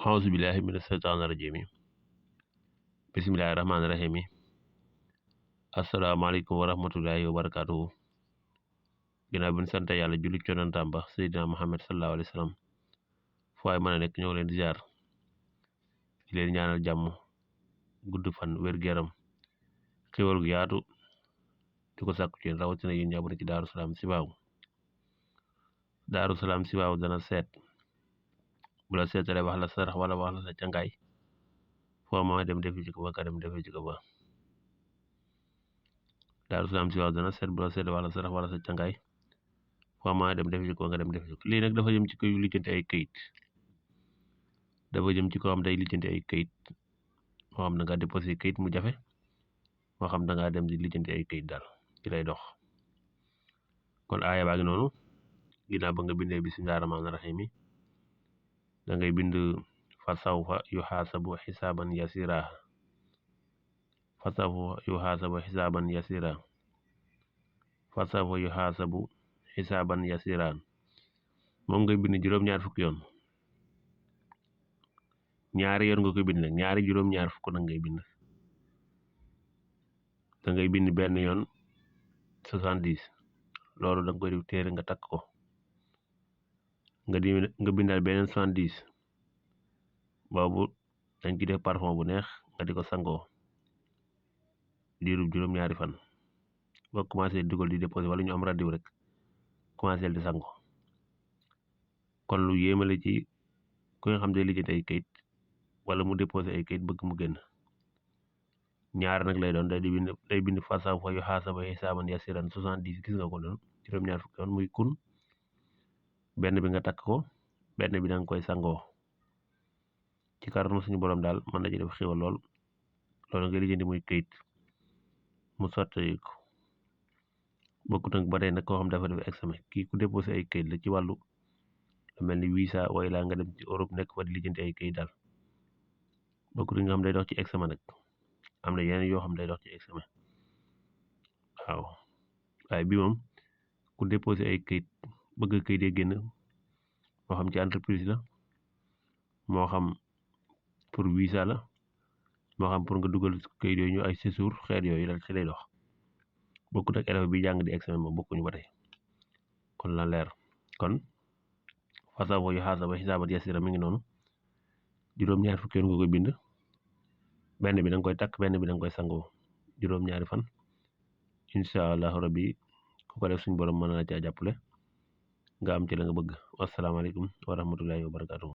auzu billahi mina shaytaani rajiim bismillahi rahmaani rahiim asalaamaaleykum wa rahmatullahi wa barakaatuhu. ginnaaw bi ñu sant yàlla julli ci yonentam ba Seydina Muhammad sallallahu alayhi wa sallam fu waay mën a nekk ñoo ngi leen di ziar di leen ñaanal jàmm gudd fan wér-gu-yaram xéwal gu yaatu di ko sàkku ci yéen rawatina yéen njabootu ci Daaru Salaam Sibaaw dana seet bu la seetalee wax la sarax wala wax la sa cangaay foo ma dem defi ci ko ba ka dem defi ci ko ba Daaru Salaam Sibaaw dana seet bu la seetalee wax la sarax wala sa cangaay foo ma dem defi ci ko nga dem defi ci ko lii nag dafa jëm ci koy lijjanti ay këyit dafa jëm ci ko xam day lijjanti ay këyit moo xam da ngaa déposé këyit mu jafe moo xam da ngaa dem di lijjanti ay këyit daal ci lay dox. kon aaya baa ngi noonu ginnaaw ba nga bindee bismillaahi rahmaani rahiim da ngay bind fa sawfa yuhaasabu xisaaban yasira fa sawfa yuhaasabu xisaaban yasira fa sawfa yuhaasabu xisaaban yasira moom ngay bind juróom-ñaar fukki yoon ñaari yoon nga koy bind nag ñaari juróom-ñaar fukk nag ngay bind da ngay bind benn yoon 70 loolu da nga koy def téere nga takk ko nga bindal beneen 70 boobu dañ ci def parfum bu neex nga di ko sangoo diirub juróom-ñaari fan boo commencé dugal di déposé wala ñu am radio rek commencé di sango kon lu yéemale ci ku nga xam day lijjanti ay kayit wala mu déposé ay kayit bëgg mu génn ñaar nag lay doon day bind fa sawfa yuhaasabu hisaaban yasiran 70 gis nga ko doon juróom-ñaar fukki yoon muy kun benn bi nga takk ko benn bi da nga koy sangoo ci kàttanu suñu borom daal mën na ci def xéwal loolu nga lijjanti muy kayit mu sotti ko bokkut nag ba tey nag koo xam dafa def examen kii ku déposé ay kayit la ci wàllu lu mel ni visa way laa nga dem ci Europe nekk fa di lijjanti ay kayit daal bokkut nga xam day dox ci examen nag am na yeneen yoo xam day dox ci examen waaw waaye bi moom ku déposé ay kayit bëgg kayit yi génn moo xam ci entreprise la moo xam pour visa la moo xam pour nga dugal kayit yooyu ñu ay séjour xeet yooyu la ci lay dox bokkut ak élève bi jàng di examen moom bokkuñu ba tey kon la leer kon fa sawfa yuhaasabu hisaaban yasiran mi ngi noonu juróom-ñaar fukki yoon nga koy bind benn bi da nga koy takk benn bi da nga koy sangoo juróom-ñaari fan incha allahu rabbi ku ko def suñu borom mën na la caa jàppale nga am ci la nga bëgg wasalaamaaleykum wa rahmatullahi wa barakaatu.